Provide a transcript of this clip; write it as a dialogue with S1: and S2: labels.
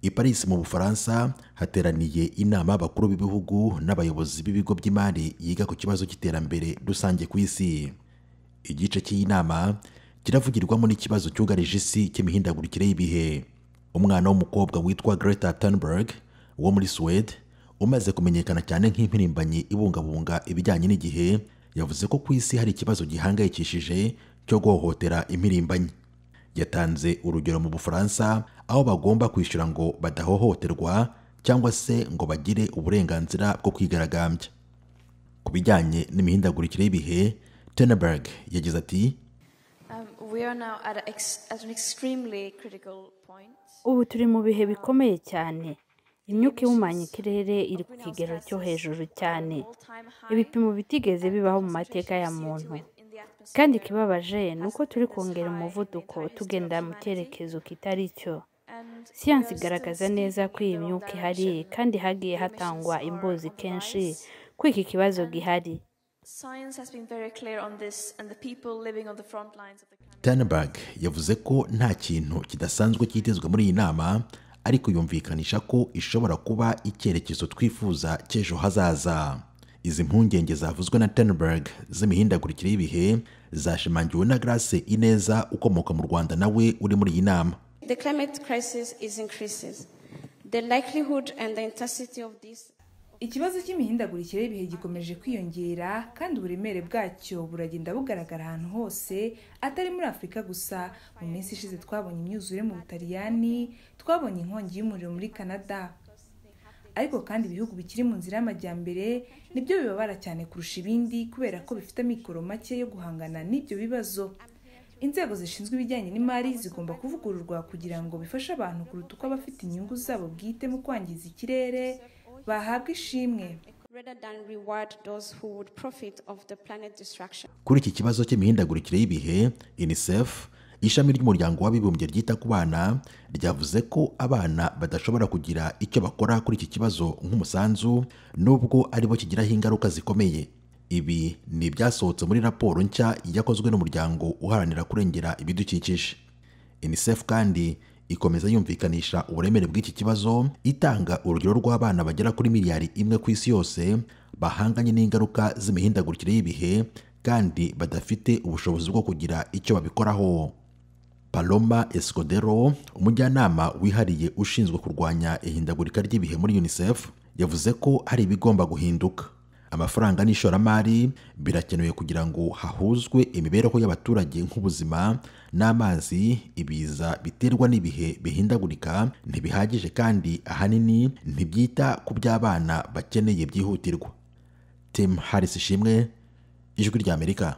S1: I Paris mu Bufaransa hateraniye inama y'abakuru b'ibihugu n'abayobozi b'ibigo by'imari yiga ku kibazo cy'iterambere rusange ku isi. Igice cy'iyi nama kiravugirwamo n'ikibazo cyugarije isi cy'imihindagurikire y'ibihe. Umwana w'umukobwa witwa Greta Thunberg wo muri Suwede, umaze kumenyekana cyane nk'impirimbanyi ibungabunga ibijyanye n'igihe, yavuze ko ku isi hari ikibazo gihangayikishije cyo guhohotera impirimbanyi. Yatanze urugero mu Bufaransa aho bagomba kwishyura ngo badahohoterwa cyangwa se ngo bagire uburenganzira bwo kwigaragambya. Ku bijyanye n'imihindagurikire y'ibihe, Thunberg yagize ati:
S2: Ubu turi mu bihe bikomeye cyane. Imyuka ihumanya ikirere iri ku kigero cyo hejuru cyane, ibipimo bitigeze bibaho mu mateka ya muntu. Kandi ikibabaje ni uko turi kongera umuvuduko tugenda mu cyerekezo kitari cyo. Siyansi igaragaza neza ko iyi myuka ihari, kandi hagiye hatangwa imbuzi kenshi ko iki kibazo gihari.
S1: Thunberg yavuze ko nta kintu kidasanzwe cyitezwe muri iyi nama, ariko yumvikanisha ko ishobora kuba icyerekezo twifuza cy'ejo hazaza. Izi mpungenge zavuzwe na Thunberg z'imihindagurikire y'ibihe zashimangiwe na Grace Ineza ukomoka mu Rwanda nawe uri muri iyi nama.
S3: The climate crisis is increases. The likelihood and the intensity of this.
S4: Ikibazo cy'imihindagurikire y'ibihe gikomeje kwiyongera, kandi uburemere bwacyo buragenda bugaragara ahantu hose, atari muri Afurika gusa. Mu minsi ishize twabonye imyuzure mu Butaliyani, twabonye inkongi y'umuriro muri Canada. Ariko kandi ibihugu bikiri mu nzira y'amajyambere nibyo bibabara cyane kurusha ibindi, kubera ko bifite amikoro make yo guhangana n'ibyo bibazo. Inzego zishinzwe ibijyanye n'imari zigomba kuvugururwa kugira ngo bifashe abantu kuruta uko abafite inyungu zabo bwite mu kwangiza ikirere bahabwa ishimwe.
S1: Kuri iki kibazo cy'imihindagurikire y'ibihe, UNICEF, ishami ry'umuryango w'abibumbye ryita ku bana, ryavuze ko abana badashobora kugira icyo bakora kuri iki kibazo nk'umusanzu, nubwo aribo kigiraho ingaruka zikomeye. Ibi ni ibyasohotse muri raporo nshya yakozwe n'umuryango uharanira kurengera ibidukikije. UNICEF kandi ikomeza yumvikanisha uburemere bw'iki kibazo, itanga urugero rw'abana bagera kuri miliyari 1 ku isi yose bahanganye n'ingaruka z'imihindagurikire y'ibihe kandi badafite ubushobozi bwo kugira icyo babikoraho. Paloma Escudero, umujyanama wihariye ushinzwe kurwanya ihindagurika ry'ibihe muri UNICEF, yavuze ko hari ibigomba guhinduka. Amafaranga n'ishoramari birakenewe kugira ngo hahuzwe imibereho y'abaturage nk'ubuzima n'amazi. Ibiza biterwa n'ibihe bihindagurika ntibihagije kandi ahanini ntibyita ku by'abana bakeneye byihutirwa. Tim Harris Ishimwe, Ijwi ry'Amerika.